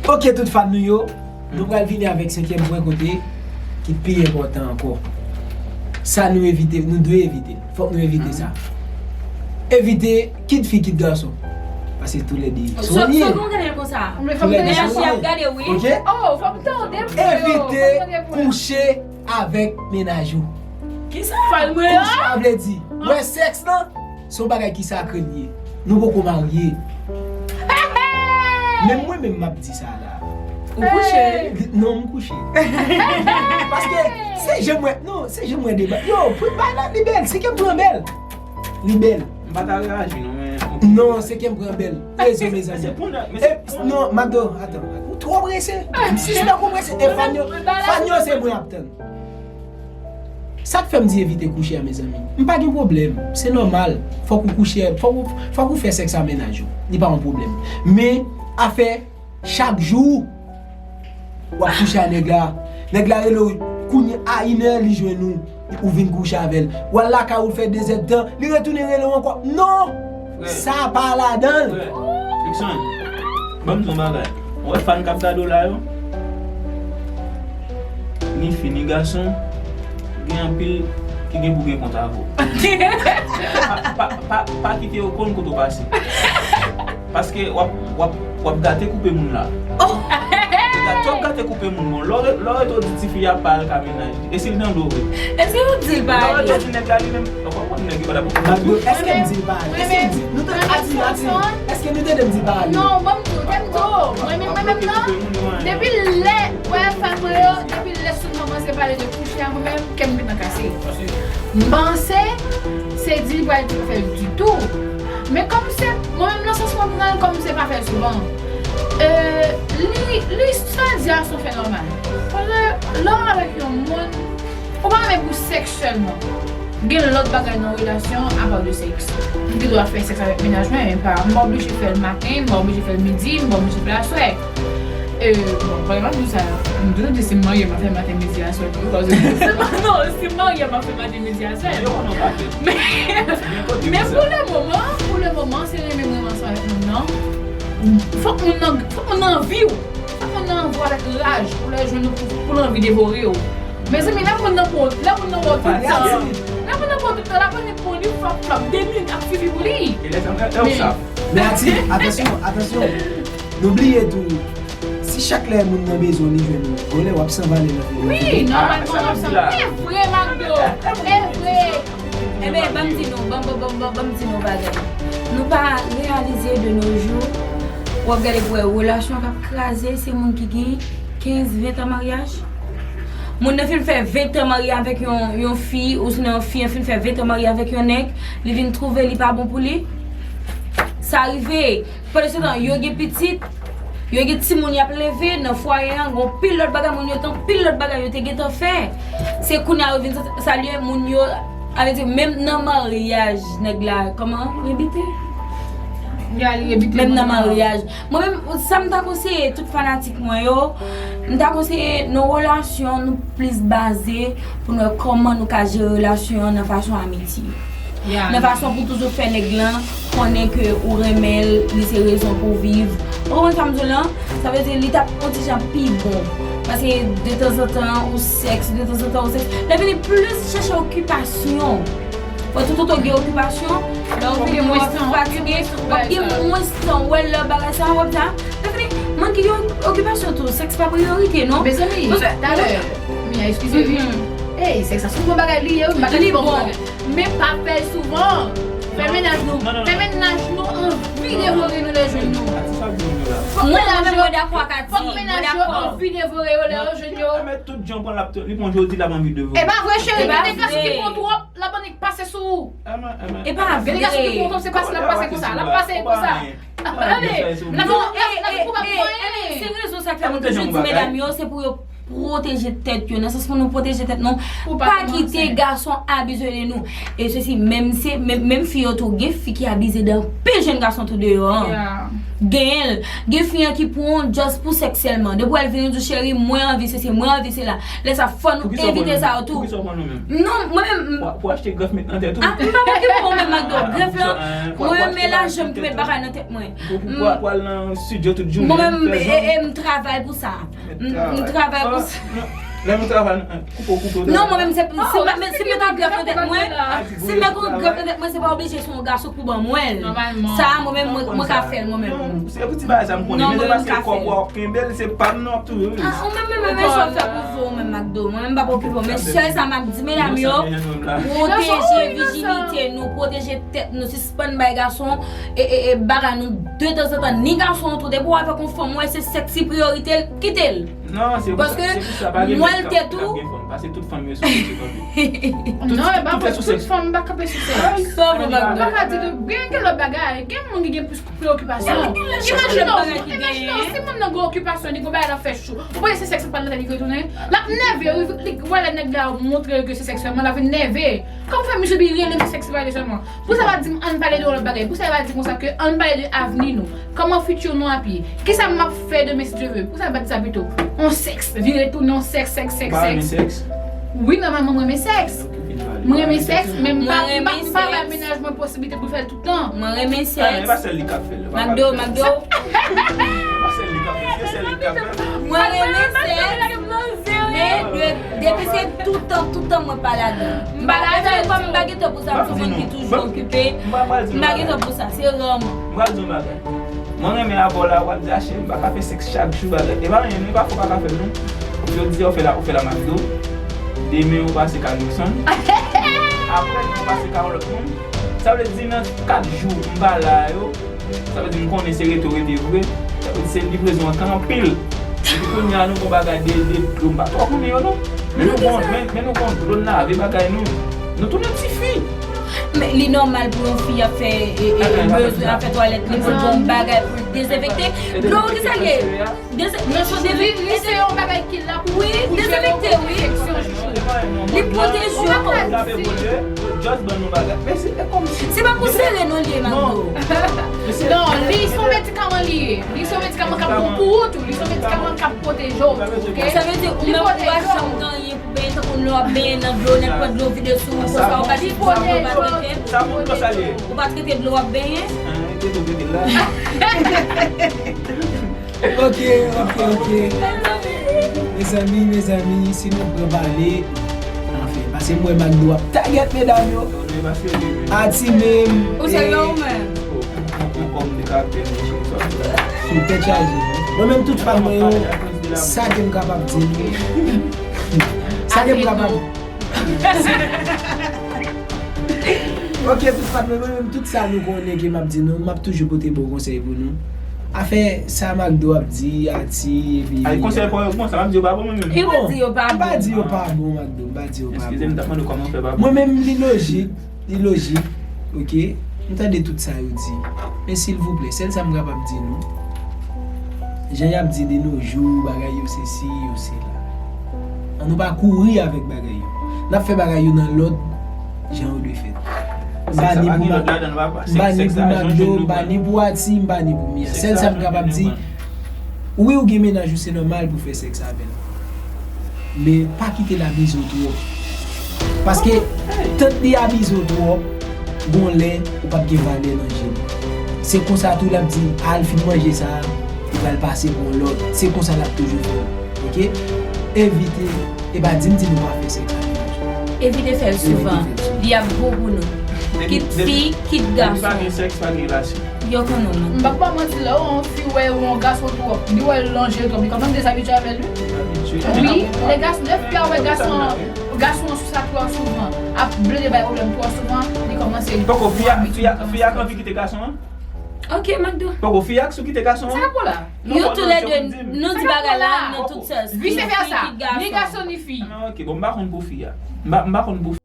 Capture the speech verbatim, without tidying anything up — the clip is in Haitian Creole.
Ok, tout fan nou yo, nou pral vini avèk senkyèm pwen kote ki pi enpòtan ankò. Sa nou evite, nou dwe evite. Fòk nou evite sa. Evite, kit fi, kit gason. Paske toulède sonye. Toulède sonye. Mèsi ap gade wi. Ok? Evite kouche avèk mennaj ou. Kisa? Kouche a vle di, wè sèks lan, se yon bagay ki sakre l ye. Nou poko marye. Menm mwen menm m ap di sa la. Ou kouche? Non, m kouche. Paske se jan mwen, non, se jan mwen deba. Yo, pou bay la li bèl, se ke m pran bèl. Li bèl. M pa ta reyaji non, men. Non, se ke m pran bèl. Rezon, mezanmi. Non, Mado, atan. Ou twò prese. M sispann ou prese. E fan yo, fan yo se mwen ap tann. Sa k fè m di evite kouche a, mezanmi? M pa gen pwoblèm. Se nòmal. Fòk ou kouche, fòk ou, fòk ou fè sèks a mennaj ou. Li pa yon pwoblèm. Men, afè chak jou, w ap kouche a nèg la. Nèg la rele w kounye a inè, li jwenn ou. Ou vin kouche avè l. W al lakay ou, l fè dezèdtan, li retounen rele w ankò. Non! Sa pa ladan l. Frè, Luckson, ban m di w yon bagay. Ou wè fan k ap gade w la yo? Ni fi, ni gason, gen anpil ki gen pou gen kont avè w. Pa, pa, pa, pa kite yo konn kote w pase. Paske w ap, w ap, w ap gate koupe moun la. Ou gate, w ap gate koupe moun bon. Lè w re-, lè w rete w di tifi a pa al ka mennaj li. E si l nan do vre? Èske w di l pa ale? Lè w rete w di nèg la li menm, ou konprann nèg yo pa t ap. Magdo, èske m di l pa ale? Èske m di, nou tande, Ati, Ati, èske nou tande m di l pa ale? Non, ban m di w, tande m di w. Mwen menm, mwen menm nan, depi lè, wè, fan mwen yo, depi lè sou kòmanse pale de kouche a mwen menm, kè m gentan kase. M panse se di l pral di l pa fè l ditou. Men kòm se, mwen menm nan sans mwen pran l kòm se pa fè l souvan. E, li, li sa di a se yon fè nòmal. Paske lè w avèk yon moun, ou pa renmen pou sèks sèlman. Gen lòt bagay nan relasyon apa de sèks. M gen dwa fè sèks avèk mennaj mwen, men pa, m pa oblije fè l maten, m pa oblije fè l midi, m pa oblije fè l aswè. E, bon, pa gen m ap di w sa, m toujou di si m marye, m ap fè maten, midi, aswè, tou, paske non, si m marye, m ap fè maten, midi, aswè. Men, men pou le moman, pou le moman, se renmen m renmen ansanm avèk moun nan. Fòk moun nan, fòk moun nan anvi w. Fòk moun nan anvi w avèk raj, pou lè l jwenn ou, pou, pou l anvi devore w. Mezanmi, lè moun nan pran, lè moun nan pran tout tan, lè moun nan pran tout tan, l ap rele pou li, flòp, flòp, de minit ap sifi pou li. E lè sa, lè, lè w sa. Men Ati, atansyon, atansyon. Nou bliye tou, si chak lè moun nan bezwen w, li jwenn ou, gon lè w ap san valè nan figi. Wi, nòmalman w ap san valè. E vre, Magdo. E vre. Enben, ban m di nou, ban, ban, ban, ban, ban m di nou bagay. Nou pa reyalize de nos jours, w ap gade pou wè relasyon k ap kraze, se moun ki gen kenz, ven tan maryaj. Moun nan fin fè ven tan marye avèk yon, yon fi, ou sinon yon fi an fin fè ven tan marye avèk yon nèg, li vin twouve li pa bon pou li. Sa rive. Pandansetan, yo gen pitit, yo gen timoun y ap leve nan fwaye an, gen anpil lòt bagay, moun yo te anpil lòt bagay yo te gentan fè. Se kounye a yo vin sa, sa lye moun yo, sa vle di, menm nan maryaj, nèg la, kòman? Rebite? Menm nan maryaj. Mwen menm, sa m ta konseye tout fanatik mwen yo, m ta konseye nan relasyon, nou plis baze pou nou wè kòman nou ka jere relasyon an nan fason amitye. Nan fason pou toujou fè nèg lan konnen ke ou renmen l, li se rezon pou w viv. Ou konprann sa m di w lan? Sa vle di li t ap yon ti jan pi bon. Paske detanzantan ou sèks, detanzantan ou sèks. Lè vini plis chèche okipasyon. Fò toutotan w gen okipasyon, lè w vini w ap fatige, w ap gen mwens tan, w ap gen mwens tan, w ap gen mwens tan, w ap gen mwens tan, w ap sa, w ap sa. Lè vini, moun ki gen okipasyon tou, sèks pa priyorite, non? Mezanmi, talè, Mia, eskize wi. Ey, sèks sa souvan bagay li ye wi, bagay li bon. Men pa fè l souvan. Fè mennaj nou, fè mennaj nou anvi devore nou lè jwenn nou. Fòk mennaj yo, fòk mennaj yo anvi devore yo lè yo jwenn yo. Tout jan pran l ap li pran jodi l ap anvi devore. E pa vre cheri, gen de gason ki pran twòp, l ap annik pase sou ou. E pa vre. Gen de gason ki pran twòp, se pase l ap pase konsa, l ap pase konsa. Tande, n ap, n ap, n ap, n ap, se rezon sa k fè mwen toujou di medam yo, se pou yo pwoteje tèt yo, nan sans pou nou pwoteje tèt nou, pa kite gason abize de nou. E sesi, menm se, menm, menm fi yo tou, gen fi ki abize de anpil jèn gason tou deyò an. Genyen l. Gen fi an ki pran w just pou sèks sèlman. Depi w al vini, w di, "Cheri, mwen anvi sesi, mwen anvi sela." Lè sa, fò nou evite sa yo tou. Non, mwen menm. Pou achte grèf met nan tèt ou. Ah, m pa okipe w menm, Magdo. Grèf la, mwen renmen lajan m ki met bagay nan tèt mwen. Pou al nan estidyo tout jounen. Mwen menm, e, e, m travay pou sa. M, m travay pou sa. Lè nou travay, koupe w, koupe w. Non, mwen menm, se, se, se, si m met yon grèf nan tèt mwen, si m met yon grèf nan tèt mwen, se pa oblije se yon gason pou ban mwen l. Sa, mwen menm, mwen, mwen ka fè l, mwen menm. Non, se pou ti bagay sa m konnen, men se paske kòb w ap kenbe l, se pa m nan w ap touye wi. Ah, ou menm, menm, menm, sa w fè pou ou menm, Magdo. Mwen menm, m pa okipe w. Men sèl sa m ap di, medam yo, pwoteje vijinite nou, pwoteje tèt nou, sispann bay gason, e, e, e, bagay nou, de tanzantan, ni gason tou, depi w avèk yon fanm, w wè se sèks ki priyorite l, kite l. Non, se pou sa, se pou sa, pa gen nèg k ap gen fanm, paske tout fanm yo sou sèks, tande. Non, e pa vre, tout fanm pa kanpe sou sèks. Sa vre, Magdo. M pa ka di de, gen, gen lòt bagay, gen moun ki gen plis preokipasyon. Imajine w, imajine w, si moun nan gen okipasyon, li gen bagay nan fè chou. Ou panse se sèks pa nan tèt li retounen? L ap nève, wi, li wè lè nèg la montre ke se sèks sèlman, l ap vin nève. Kòm fè misye bi rele m sèks pale sèlman. Pou sa pa di m ann pale de yon lòt bagay. Pou sa pa di konsa ke ann pale de avni nou. Kòman fiti nou ap ye? Kisa m ap fè demen si Dye ve? Pou sa pa di sa pito? On sèks, vire tounen on sèks, sèks, sèks, sèks. Wi, nòmalman mwen renmen sèks. Mwen renmen sèks, men m pa, m pa, m pa bay mennaj mwen posiblite pou l fè l toutan. Mwen renmen sèks. E pa sèl li k ap fè l. Magdo, Magdo. E pa sèl li k ap fè l, se sèl li k ap fè l. Mwen renmen sèks. Men de, depi se toutan, toutan mwen pa ladan. M pa ladan. Kòm m pa gen tan pou sa, m se moun ki toujou okipe. M pa gen tan pou sa, se rè mwen. M pral di yon bagay. Mwen renmen avè w la, w ap di, "A cheri, m pa ka fè sèks chak jou, bagay." E pa anyen, non, e pa fò w pa ka fè l, non. Jodi a, w fè la, w fè la Magdo. Demen, w pase ka Luckson. Apre, w pase ka yon lòt moun. Sa vle di, nan kat jou, m pa la yo, sa vle di, m konnen se rete w rete vre. Sa vle di, se livrezon an ka anpil. Epi kounye a, nou gon bagay de, de dlo, m pa twò konnen yo, non. Men nou gon, men, men nou gon dlo n lave bagay nou. Nou tounen tifi. Men li nòmal pou yon fi ap fè, e, e, bezwen, ap fè twalèt li, pou l gon bagay pou l dezenfekte. Dlo, kisa l ye? Deze-, li, li se yon bagay ki la pou, wi, pou dezenfekte, wi. Li pwoteje w. Just ban nou bagay. Men se, e kòmsi. Se pa pou sere non li ye, Magdo. Non, li se yon medikaman li ye. Li se yon medikaman k ap bon pou ou tou. Li se yon medikaman k ap pwoteje w tou, oke? Sa vle di ou menm ou pa janm gen anyen pou benyen, tankou lè w ap benyen nan dlo, nèg pran dlo vide sou ou, konsa ou pa, ou pa trete, ou pa trete dlo w ap benyen. Ok, ok, ok. Mezanmi, mezanmi, si nou pran pale, anfen, paske m wè Magdo ap tagèt medam yo. Ati menm. Ou se lè ou menm. Tèt chaje. Mwen menm tout fan mwen yo, sa ke m kapab di nou. Sa ke m kapab. Ok, tout fan mwen, mwen menm tout sa nou konnen ke m ap di nou, m ap toujou pote bon konsèy pou nou. Afè sa Magdo ap di, Ati, epi. Ay, konsèy pa yo bon, sa m ap di yo pa bon, mwen menm. Li pa di yo pa bon. M pa di yo pa bon, Magdo, m pa di yo pa bon. Eskize m, m t ap mande w kòman fè pa bon. Mwen menm, li lojik. Li lojik, ok? M tande tout sa yo di. Men silvouplè, sèl sa m kapab di nou, jan y ap di de nos jours, bagay yo sesi, yo sela. An nou pa kouri avèk bagay yo. N ap fè bagay yo nan lòd, jan yo dwe fèt. M pa ni pou Magdo, m pa ni pou Ati, m pa ni pou Mia. Sèl sa m kapab di, wi, ou gen mennaj ou, se nòmal pou fè sèks avè l. Men pa kite l abize w twòp. Paske, tank li abize w twòp, gon lè, ou p ap gen valè nan je l. Se konsa tou l ap di, al fin manje sa, ou pral pase pou yon lòt. Se konsa l ap toujou fè w. Ok? Evite, e pa di m di nou pa fè sèks avè l. Evite fè l souvan. Evite fè l souvan. Li ap bon pou nou. Kit fi, kit gason. Depi pa gen sèks, pa gen relasyon. Yo konnen w menm. M p ap ba w manti, lè yon fi wè yon gason twòp, li wè l danje twòp, li kòmanse dezabitye avè l, wi. Dezabitye. Wi, lè gas-, lè fi a wè gason, gason an sou sa twò souvan, ap plede bay pwoblèm twò souvan, li kòmanse. Poko, fi a, fi a, fi a anvi kite gason an? Ok, Magdo. Poko, fi a sou kite gason an? Sa k ap la? Yo toulède, nou di bagay la nan tout sans. Vise vèsa. Ni gason, ni fi. Ah, ok, bon, m pa konn pou fi a. M pa, m pa konn pou